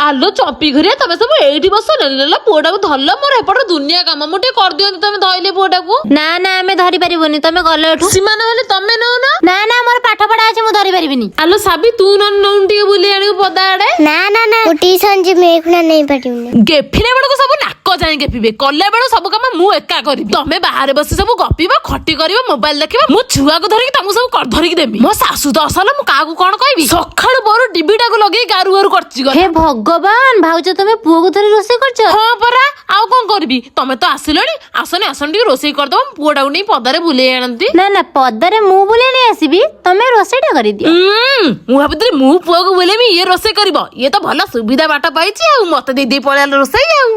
ଆଲୋ ଚମ୍ପି ଘରିଆ, ତମେ ସବୁ ଏଇଠି ବସ। ନେଲ ପୁଅଟାକୁ ଧରିଲ, ମୋର ଏପଟେ ଦୁନିଆ କାମ, ମୁଁ ଟିକେ କରିଦିଅନ୍ତି। ତମେ ଧଇଲେ ପୁଅଟାକୁ। ନା ନା, ଆମେ ଧରି ପାରିବୁନି, ତମେ ଗଲ ଏଠୁ। ସୀମା, ନହେଲେ ତମେ ନଉନ। ନା ନା, ମୋର ପାଠ ପଢା ଅଛି, ମୁଁ ଧରି ପାରିବିନି। ଆଲୋ ସାବି, ତୁ ନହେଲେ ନଉନୁ ଟିକେ ବୁଲେଇ ଆଣିବୁ ପଦା ଆଡେ। ନା ନା ନା, ମୁଁ ଟିଉସନ ଯିବି, ଏଇଖୁଣା ନେଇ ପାରିବିନି। ଗେଫିଲା ବେଳକୁ ସବୁ ନାକ ଯାଏଁ ଗେପିବେ, କଲା ବେଳକୁ ସବୁ କାମ ମୁଁ ଏକା କରିବି। ତମେ ବାହାରେ ବସି ସବୁ ଗପିବ, ଖଟି କରିବ, ମୋବାଇଲ ଦେଖିବ, ମୁଁ ଛୁଆକୁ ଧରିକି ତମକୁ ସବୁ କରି ଧରିକି ଦେବି। ମୋ ଶାଶୁ ତ ଅସଲ, ମୁଁ କାହାକୁ କଣ କହିବି? ସକାଳୁ ପହରୁ ଟିଭି ଟାକୁ ଲଗେଇ ଗାରୁ ଗାରୁ କରିଛି ଗଲା। ହେ ଭଗବାନ, ଭାଉଜ, ତମେ ପୁଅକୁ ଧରି ରୋଷେଇ କରୁଛ? ହଁ ପରା, ଆଉ କଣ କରିବି? ତମେ ତ ଆସିଲଣି, ଆସନି ଆସନି, ଟିକେ ରୋଷେଇ କରିଦବ, ମୁଁ ପୁଅଟାକୁ ନେଇ ପଦାରେ ବୁଲେଇ ଆଣନ୍ତି। ନା ନା, ପଦାରେ ମୁଁ ବୁଲେଇ ନେଇ ଆସିବି, ତମେ ରୋଷେଇଟା କରିଦିଅ। ମୁଁ ଭାବୁଥିଲି ମୁଁ ପୁଅକୁ ବୁଲେଇବି, ଇଏ ରୋଷେଇ କରିବ। ଇଏ ତ ଭଲ ସୁବିଧା ବାଟ ପାଇଛି, ଆଉ ମତେ ଦେଇ ଦେଇ ପଳେଇଲା ରୋଷେଇ। ଆଉ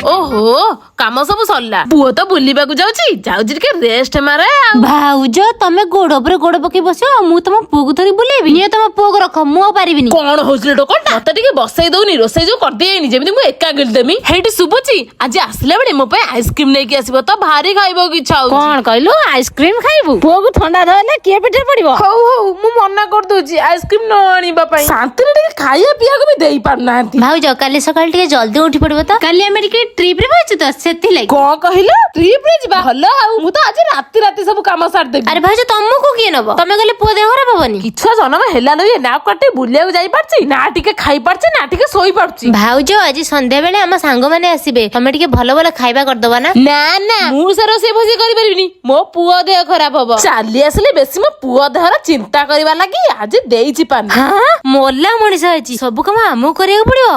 ଓହୋ, କାମ ସବୁ ସରିଲା, ପୁଅ ତ ବୁଲିବାକୁ ଯାଉଛି, ଯାଉଛି ଟିକେ ରେଷ୍ଟ ମାରେ ଆଉ। ଭାଉଜ, ତମେ ଗୋଡ ଉପରେ ଗୋଡ ପକେଇ ବସିବ ଆଉ ମୁଁ ତମ ପୁଅକୁ ଧରି ବୁଲେଇବି? ନିଅ ତମ ପୁଅକୁ ରଖ, ମୁଁ ଆଉ ପାରିବିନି। କଣ ହଉଛି ଟୋକଟା? ମତେ ଟିକେ ବସେଇ ଦଉନି, ରୋଷେଇ ଯୋଉ କରିଦିଏନି, ଯେମିତି ମୁଁ ଏକା ଗିଳିଦେମି। ହେଇଠି ଶୁଭୁଛି, ଆଜି ଆସିଲା ବେଳେ ମୋ ପାଇଁ ଆଇସ୍କ୍ରିମ ନେଇକି ଆସିବ ତ, ଭାରି ଖାଇବାକୁ ଇଚ୍ଛା ହଉଛି। କଣ କହିଲୁ? ଆଇସ୍କ୍ରିମ ଖାଇବୁ? ପୁଅକୁ ଥଣ୍ଡା ଧରିଲେ କିଏ ପିଠିରେ ପଡିବ? ହଉ ହଉ, ମୁଁ ମନା କରିଦଉଛି ଆଇସ୍କ୍ରିମ ନ ଆଣିବା ପାଇଁ। ଶାନ୍ତିରେ ଟିକେ ଖାଇବା ପିଇବାକୁ ବି ଦେଇ ପାରୁନାହାନ୍ତି। ଭାଉଜ, କାଲି ସକାଳେ ଟିକେ ଜଲ୍ଦି ଉଠି ପଡିବ ତ, କାଲି ଆମେ ଟିକେ ଟ୍ରିପ ରେ ବସିଛୁ ତ, ସେଥିଲାଗି। କଣ କହିଲ? ଟ୍ରିପ ରେ ଯିବା? ଭଲ ଆଉ, ମୁଁ ତ ଆଜି ରାତି ରାତି ସବୁ କାମ ସାରିଦେବି। ଆରେ ଭାଉଜ, ତମକୁ କିଏ ନବ? ତମେ ଗଲେ ପୁଅ ଦେହ ଖରାପ ହବନି? କି ଛୁଆ ଜନ୍ମ ହେଲା ଲୋ ଇଏ? ନା କୁଆଡେ ଟିକେ ବୁଲିବାକୁ ଯାଇପାରୁଛି, ନା ଟିକେ ଖାଇ ପାରୁଛି, ନା ଟିକେ ଶୋଇ ପାରୁଛି। ଭାଉଜ, ଆଜି ସନ୍ଧ୍ୟା ବେଳେ ଆମ ସାଙ୍ଗମାନେ ଆସିବେ, ତମେ ଟିକେ ଭଲ ଭଲ ଖାଇବା କରିଦବା ନା? ନା ନା, ମୁଁ ସେ ରୋଷେଇ ଫୋଷେଇ କରିପାରିବିନି, ମୋ ପୁଅ ଦେହ ଖରାପ ହବ। ଚାଲି ଆସିଲେ ବେଶୀ ମୋ ପୁଅ ଦେହର ଚିନ୍ତା କରିବା ଲାଗି ଆଜି ଦେଇଛି ପାନି। ହଁ, ମଲା ମଣିଷ ଅଛି, ସବୁ କାମ ଆମକୁ କରିବାକୁ ପଡିବ।